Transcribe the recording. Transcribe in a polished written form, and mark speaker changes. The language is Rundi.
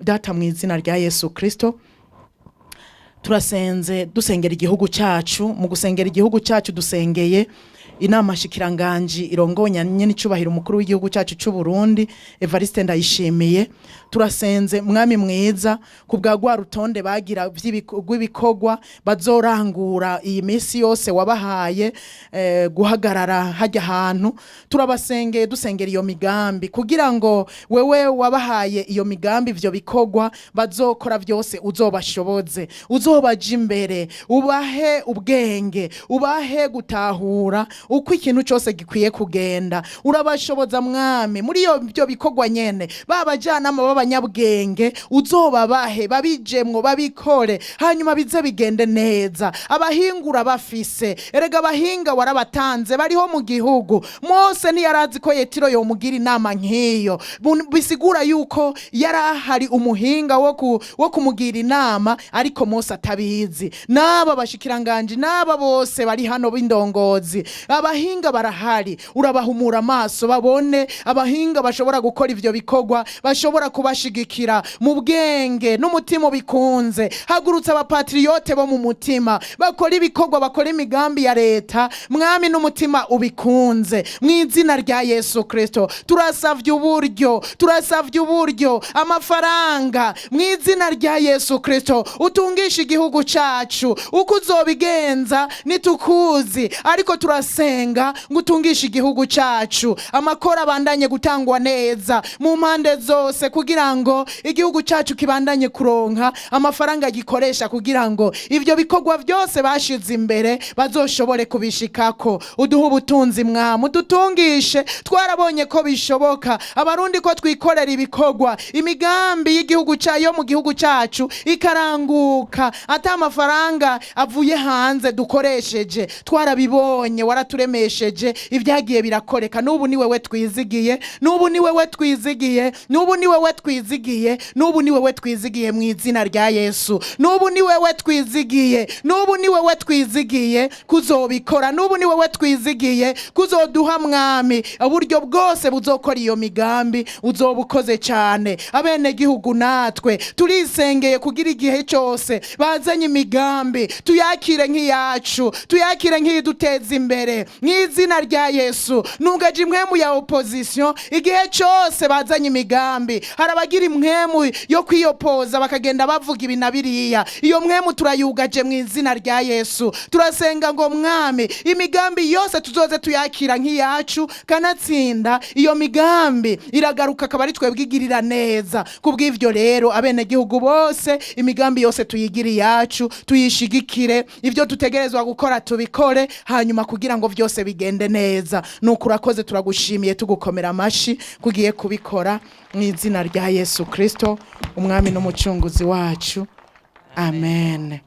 Speaker 1: Data, mu izina rya Yesu Kristo, turasenze, dusengera igihugu cyacu. Mu gusengera igihugu cyacu, dusengeye inama shikiranganji irongonya nyene icubahiro umukuru w'igihugu cyacu cy'u Burundi, Evariste Ndayishimiye. Turasenze, mwami mwiza, ku bwa rwa rutonde bagira rw'ibikorwa bazorangura iyi minsi yose wabahaye guhagarara hajya ahantu. Turabasengeye, dusengera iyo migambi kugira ngo wewe wabahaye iyo migambi, ivyo bikorwa bazokora byose, uzobashoboze, uzobaje imbere, ubahe ubwenge, ubahe gutahura uko ikintu cyose gikwiye kugenda. Urabashoboza, mwami, muri iyo byo bikorwa nyene, babajyanama b'abanyabwenge uzobabahe, babijemwo, babikore, hanyuma bize bigende neza. Abahingura bafise, erega abahinga warabatanze, bariho mu gihugu. Mose ntiyarazi ko Yetiro yomugira inama nk'iyo. Bisigura yuko yari ahari umuhinga wo kumugira inama, ariko Mose atabizi. N'aba bashikiranganji, n'aba bose bari hano b'indongozi, abahinga barahari. Urabahumura amaso babone abahinga bashobora gukora ivyo bikorwa, bashobora kubashigikira mu bwenge n'umutima ubikunze. Hagurutse abapatriyote bo mu mutima, bakora ibikorwa, bakora imigambi ya leta, mwami, n'umutima ubikunze. Mu izina rya Yesu Kristo, turasavye uburyo, turasavye uburyo, amafaranga. Mu izina rya Yesu Kristo, utungisha igihugu cacu. Uko uzobigenza nitukuzi, ariko turasenga ngo utungishe igihugu cacu, amakoro abandanye gutangwa neza mu mpande zose, kugira ngo igihugu cacu kibandanye kuronka amafaranga gikoresha, kugira ngo ivyo bikorwa byose bashize imbere bazoshobore kubishikako. Uduhe ubutunzi, mwami, udutungishe. Twarabonye ko bishoboka, abarundi ko twikorera ibikorwa, imigambi y'igihugu cyayo mu gihugu cyacu ikaranguka ata amafaranga avuye hanze dukoresheje. Twarabibonye, waraturemesheje, ibyagiye birakoreka. N'ubu ni wewe twizigiye, n'ubu ni wewe twizigiye, n'ubu ni wewe twizigiye, n'ubu ni wewe twizigiye, mu izina rya Yesu. N'ubu ni wewe twizigiye, n'ubu ni wewe twizigiye kuzobikora, n'ubu ni wewe twizigiye kuzoduha, mwami, uburyo bwose buzokora iyo migambi. Uzoba ukoze cyane. Abenegihugu natwe turisengeye kugira igihe cyose bazanye imigambi tuyakire nk'iyacu, tuyakire nk'iyiduteza imbere, mu izina rya Yesu. Nugaje impwemu ya opposition. Igihe cyose bazanye imigambi, hari abagira impwemu yo kwiyopoza, bakagenda bavuga ibi na biriya. Iyo mpwemu turayugaje mu izina rya Yesu. Turasenga ngo, mwami, imigambi yose tuzoze tuyakira nk'iyacu, kanatsinda iyo migambi iragaruka akaba ari twebwe igirira neza. Kubw'ivyo rero, abenegihugu bose, imigambi yose tuyigire iyacu, tuyishigikire, ibyo dutegerezwa gukora tubikore, hanyuma kugira ngo byose bigende neza. Nuko urakoze, turagushimiye, tugukomera amashi kugiye kubikora, mu izina rya Yesu Kristo, umwami n'umucunguzi wacu, amen.